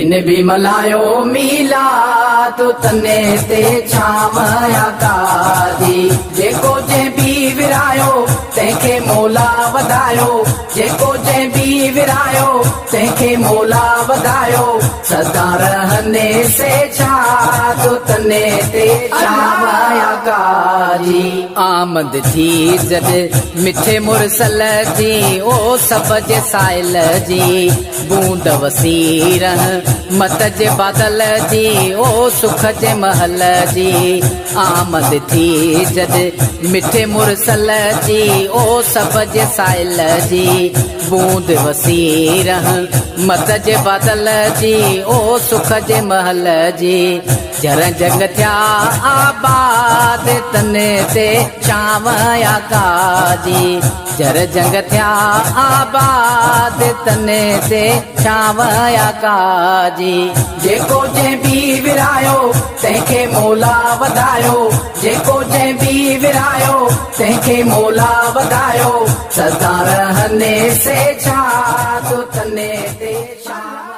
ان به ملهايو ميلاد تني تي ڇانو آقا جي. جيڪو جنهن به ورهايو تنهن کي مولا وڌايو جيڪو جنهن به ورهايو تنهن کي مولا وڌايو سدا رهندي سي شاد تني تي ڇانو آقا جي. آمد ٿي جڏ مٺي مرسل جي او سڀ جي سائل جي. بوند وسي رحمت جي بادل جي او سک جي محل جي آمد ٿي جڏ مٺي مرسل جي او سڀ جي سائل جي بوند وسي رحمت جي بادل جي او سک جي محل جي جر جڳ ٿيا آباد تن تي شام آقا جي جر جنگ ٿيا آباد تن تي ڇانو آقا جي. جيڪو جنهن به ورهايو تنهن کي مولا وڌايو جيڪو جنهن به ورهايو تنهن کي مولا وڌايو سدا رهندي سي شاد تن تي ڇانو.